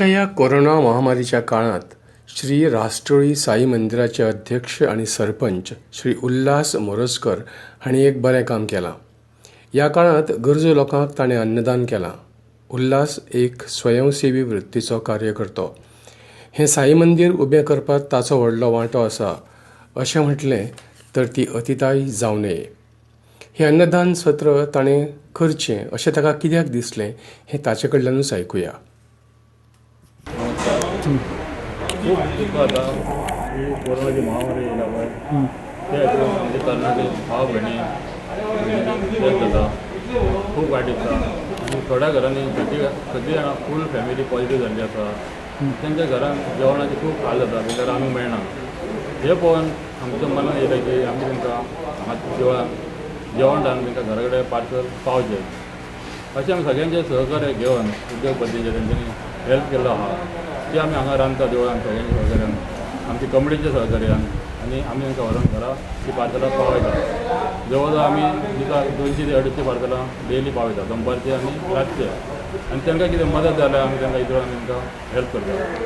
ह्या कोरोना महामारीच्या काळांत श्री राष्ट्रोळी साई मंदिराचे अध्यक्ष आनी सरपंच श्री उल्हास मोरजकर हांणी एक बरें काम केलां. ह्या काळांत गरजू लोकांक ताणें अन्नदान केलां. उल्हास एक स्वयंसेवी वृत्तीचो कार्यकर्तो. हें साई मंदीर उबें करपाक ताचो व्हडलो वांटो आसा अशें म्हटलें तर ती अतिताय जावं नये. हें अन्नदान सत्र ताणें करचें अशें ताका कित्याक दिसलें हें ताचे कडल्यानूच आयकुया. नमस्कार. खूब दुःख जाता की कोरोनाची महामारी येयल्या पळय, ते हातून आमचे तरणाटे भाव भयणी डेथ जाता, खूब वायट दिसता. आनी थोड्या घरांनी सगळीं सगळीं जाणां फूल फॅमिली पॉझिटीव जाल्ली आसा, तेंच्या घरान जेवणाची खूब हाल जाता, तांकां रांदूंक मेळना. हें पळोवन आमच्या मनान येयलें की आमी तांकां हांगा देवळान जेवण रांदून तांकां घरा कडेन पार्सल पावचें. अशें आमी सगळ्यांचे सहकार्य घेवन उद्योगपतींचे तेंच्यांनी हेल्प केल्लो आहा ती आमी हांगा रांदता देवळान सगळ्यांच्या सहकार्यान, आमच्या कमिटीच्या सहकार्यान, आनी आमी तांकां व्हरोन घरा ती पार्सलां पावयता. जवळ जवळ आमी दिसाक 200 ते 250 पार्सलां डेली पावयता, दनपारचे आनी रातचे. आनी तांकां कितें मदत जाल्यार आमी तांकां इतलो आमी तांकां हेल्प करता.